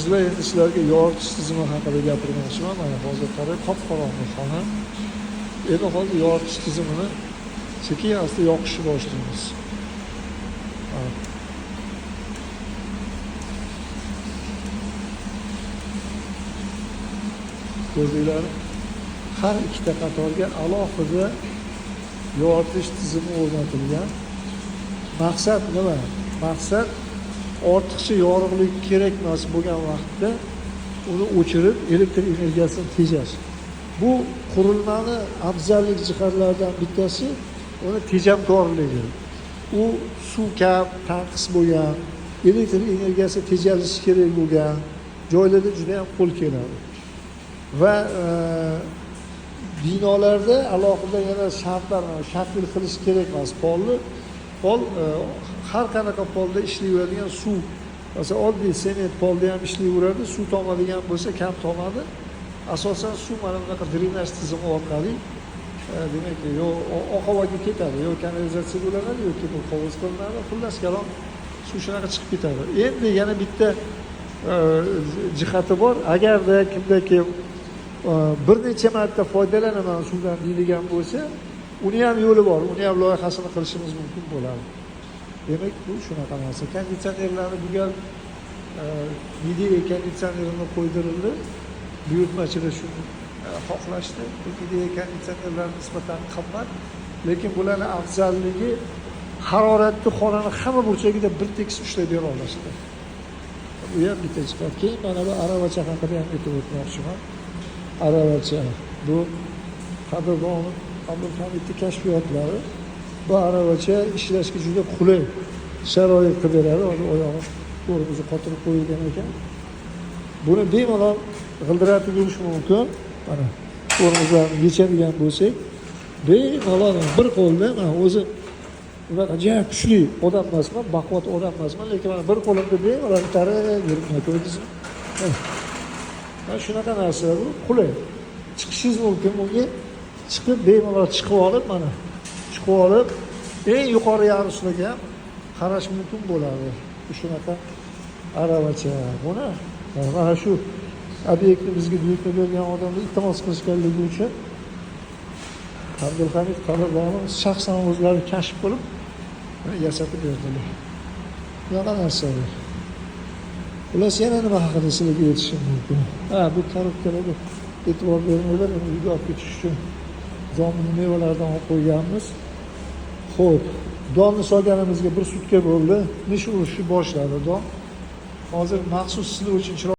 Azizlar, endi sizlarga yoritish tizimi haqida gapirmoqchiman. Mana hozir qarang, qop-qorong'i xona. Endi hozir yoritish tizimini sekin asta yoqishni boshlaymiz. Mana. Ko'rdinglarmi? Har ikkita qatorga alohida yoritish tizimi o'rnatilgan. Maqsad nima? Maqsad ortiqcha yorug'lik kerak emas bo'lgan vaqtda uni o'chirib elektr energiyasini tejash. Bu qurilmani afzallik jihatlaridan bittasi uni tejamkorligi. U suv kam, tanqis bo'lgan, elektr energiyasi tejalishi kerak bo'lgan joylarda juda ham qo'l keladi. Va binolarda alohida yana shartlar, shafil qilish kerak emas. Polni pol har qanaqa polda ishlayveradigan suv, masalan oddiy sement polda ham ishlayveradi, suv tomadigan bo'lsa kam tomadi. Asosan suv mana bunaqa drenaj tizimi orqali demak yo oqovaga ketadi, yo kanalizatsiyaga ulanadi, yoki bu hovuz qilinadi. Xullas kalom, suv shunaqa chiqib ketadi. Endi yana bitta jihati bor. Agarda kimda kim bir necha marta foydalanaman suvdan deydigan bo'lsa, uni ham yo'li bor, uni ham loyihasini qilishimiz mumkin bo'ladi. Demak, bu shunaqa narsa. Konditsionerlarni bu gal Midea konditsionerini qo'ydirildi. Buyurtmachilar shuni xohlashdi. Bu Midea konditsionerlar nisbatan qimmat, lekin bularning afzalligi haroratni xonani hamma burchagida bir tekis ushlab bera olishdi. Bu ham bitta jihat. Keyin mana bu aravacha haqida ham aytib o'tmoqchiman. Aravacha bu qadrdon Abdulhamidni kashfiyotlari. Bu aravacha ishlashga juda qulay sharoit qilib beradi. Hozir oyog'i to'rimizni qotirib qo'yilgan ekan. Buni bemalol g'ildiratib yurish mumkin. Mana to'rimizlarni yechadigan bo'lsak, bemalol bir qo'lda, mana o'zi unaqa juda kuchli odam emasman, baquvvat odam emasman, lekin mana bir qo'limda bemalol itarib yuribman, ko'rdingizmi? Mana shunaqa narsa bu, qulay. Chiqishingiz mumkin bunga. Chiqib bemalol chiqib olib, mana chiqib olib eng yuqori yaruslarga ham qarash mumkin bo'ladi. Shunaqa aravacha. Buni mana shu obyektni bizga buyurtma bergan odamlar iltimos qilishganligi uchun Abdulhamid qadrdonimiz shaxsan o'zlari kashf qilib yasatib berdilar. Bunaqa narsa bu. Xullas, yana nima haqida sizlarga aytishim mumkin? Ha, bu korobkalarga e'tibor bermanglar, uni uyga olib ketish uchun zomin mevalardan olib qo'yganmiz. Xo'p, donni solganimizga bir sutka bo'ldi. Nish urishni boshladi don. Hozir maxsus sizlar uchun chiroyli